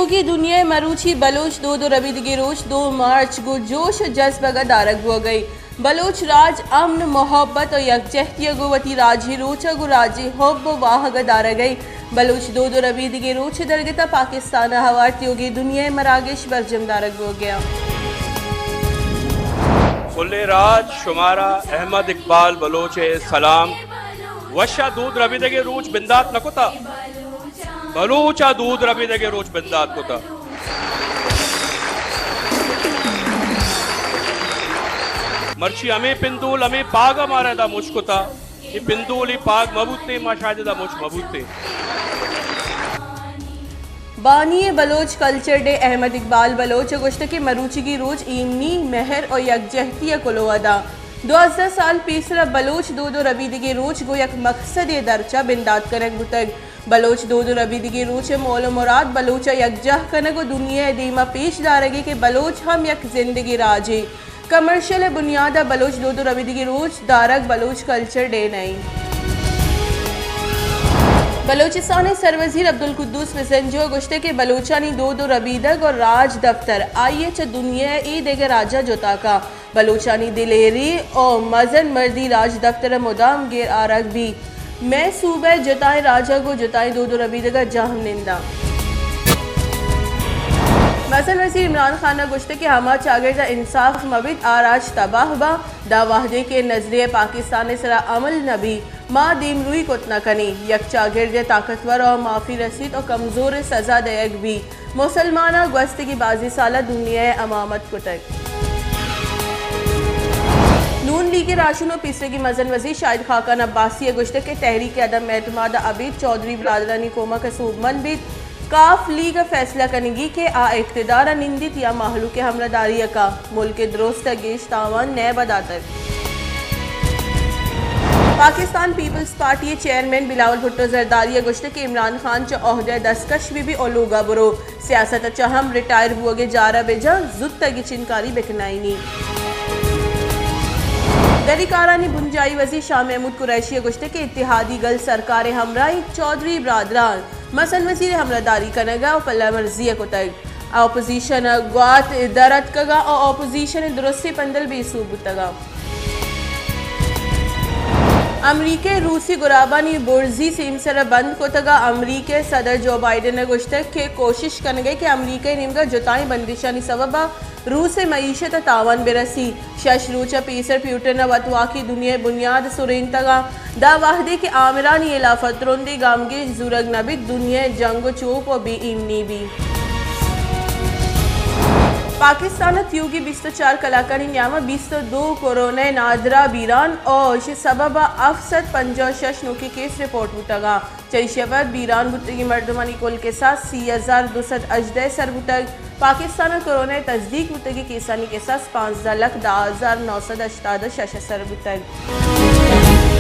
تیوگیں دنیا ء مروچی بلوچ دود ء ربیدگیں روچ دو مارچ گوں جوش ء جزبگ ء دارگ بوگ ء انت۔ بلوچ راج امن، محبت ء یکجہتی ء گوں وتی راجی روچ ء گوں راجی حب ء واہگ ء دارگ ء انت۔ بلوچ دود ء ربیدگیں روچ ء درگت ء پاکستان ء ہوار تیوگیں دنیا ء مراگش برجم دارگ بوگ ء انت۔ کلیں راج شمارا احمد اقبال بلوچ ء سلام۔ وشا دود ربیدگیں روچ بندات نہ کتا۔ بلوچ ء دود ربیدگیں روچ بندات کتا۔ مرچی ہمے پندول، ہمے پاگ ء مارا ادا مچ کتا۔ اے پندول، اے پاگ مہ بوتیں، ما شاید ادا مچ مہ بوتیں۔ بانی بلوچ کلچر ڈے احمد اقبال بلوچ ء گوشتگ کہ مروچیگی روچ ایمنی، مہر و یکجہتی ء کلوہ داں۔ دوازدہ سال پیسرا بلوچ دود و ربیدگیں روچ گوں یک مقصدے درچا بندات کنگ بوتگ۔ بلوچ دود و ربیدگیں روچ ء مول و مراد بلوچ ء یکجاہ کنگ و دنیا ء دیما پیش دارگے کہ بلوچ ہم یک زندگیں راجے۔ کمرشل ء بنیاد ء بلوچ دود و ربیدگیں روچ دارگ بلوچ کلچر ڈے نہ انت۔ بلوچستان ء سروزیر عبدالقدوس بزنجو ء گوشتگ کہ بلوچانی دود و ربیدگ و راج دفتر آئی ء چہ دنیا ء اے دگہ راجاں جتا کا۔ بلوچانی دلیری و مزن مردی راج دفتر ء مدام گیر آرگ بی۔ مئے صوبہ جتائیں راجگ و جتائیں دود و ربیدگ ء جہم ننداں۔ مزن وزیر عمران خان ء گوشتگ کہ ہما چاگرد ء انصاف مہ بیت، آ راج تباہ باں۔ داں وہدے کہ نظریہ پاکستان ء سرا عمل نہ بی، ما دیمروئی کت نہ کنیں۔ یک چاگردے طاقتور و معافی رسیت و کمزور ء سزا دئیگ بی۔ مسلماناں گوستگیں بازیں سالاں دنیا ء امامت کتگ۔ نون لیگ ء راہشون و پیسریگیں مزن وزیر شاہد خاقان عباسی ء گوشتگ کہ تحریک عدم اعتماد ء ابید چوہدری برادرانی کمک ء سوبمند بیت۔ کاف لیگ ء فیصلہ کنگی کہ آ اقتدار ء نندیت یا مہلوک ء ہمراہداری ء کا، ملک ء درست ء گیش تاوان نیب ء داتگ۔ پاکستان پیپلز پارٹی ء چیئرمین بلاول بھٹو زرداری ء گوشتگ کہ عمران خان چہ عہدہ ء دستکش بہ بی و لوگ ء برو۔ سیاست ء چہ ہم ریٹائر بوگ ء جار ء بجا زوت ء گچینکاری بکنائینی۔ دری کارانی بنجاہی وزیر شاہ محمود قریشی ء گوشتگ کہ اتحادی گل سرکار ء ہمراہ انت، چوہدری برادران مزن وزیر ء ہمراہداری کنگ ء و پلہ مرزی ء کتگ۔ اپوزیشن ء گوات در اتکگ ء اپوزیشن ء درستیں پندل بے سوب بوتگ۔ امریکہ ء روسی گرابانی برزی سیمسر ء بند کتگ ء امریکہ ء صدر جو بائیڈن ء گوشتگ کہ کوشش کنگ ء کہ امریکہ ء نیمگ ء جتائیں بندشانی سبب ء روس ء معیشت ء تاوان بہ رسی۔ شش روچ ء پیسر پیوٹن ء وتواکی دنیا ء بنیاد سرینتگ ء داں وہدے کہ آمرانی ہلاف ء ترندیں گامگیج زورگ نہ بیت، دنیا ء جنگ ء چوپ ء بے ایمنی بیت۔ پاکستان ء تیوگیں بیست ء چار کلاکانی نیام ء بیست ء دو کورونا ء نادراہ بیران ء ایشی سبب ء ہفت سد پنجاہ ء شش نوکیں کیس رپورٹ بوتگ ء چہ ایشی ء بعد بیران بوتگیں مردمانی کل کساس سی ہزار دو سد ہژدہ ء سر بوتگ۔ پاکستان ء کورونا ء تصدیق بوتگیں کیسانی کساس پانزدہ لکھ دہ ہزار نو سد ہشتاد ء شش ء سر بوتگ۔